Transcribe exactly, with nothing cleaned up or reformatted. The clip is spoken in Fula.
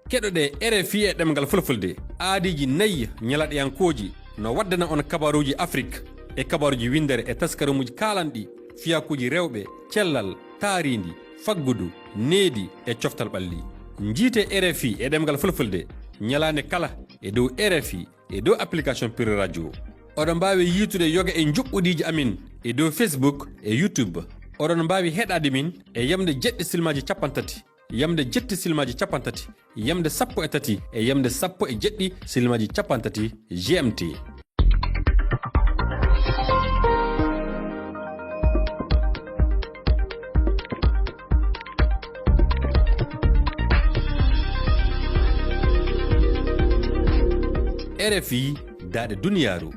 Keɗoɗee R F I e ɗemngal Fulfulde. Aadiiji nayi ñalaaɗiyankooji no waddana on kabaaruuji Afrik e kabaaruuji winndere e taskaruuji kaalanɗi fiyakuuji rewɓe, cellal, taariindi, faggudu, needi e coftal ɓalli. Njiitee R F I e ɗemngal Fulfulde ñalaande kala e dow R F I e dow application Pire Radio. Oɗon mbaawi yiitude yoga e njuɓɓudiiji amin e dow Facebook e YouTube. Oɗon mbaawi heɗaade min e yamde jeɗɗi silmaaji cappanɗe tati, yamde jeɗɗi silmaaji cappanɗe tati, yamde sappo e tati e yamde sappo e jeɗɗi silmaaji cappanɗe tati G M T. R F I, daaɗe duniyaaru.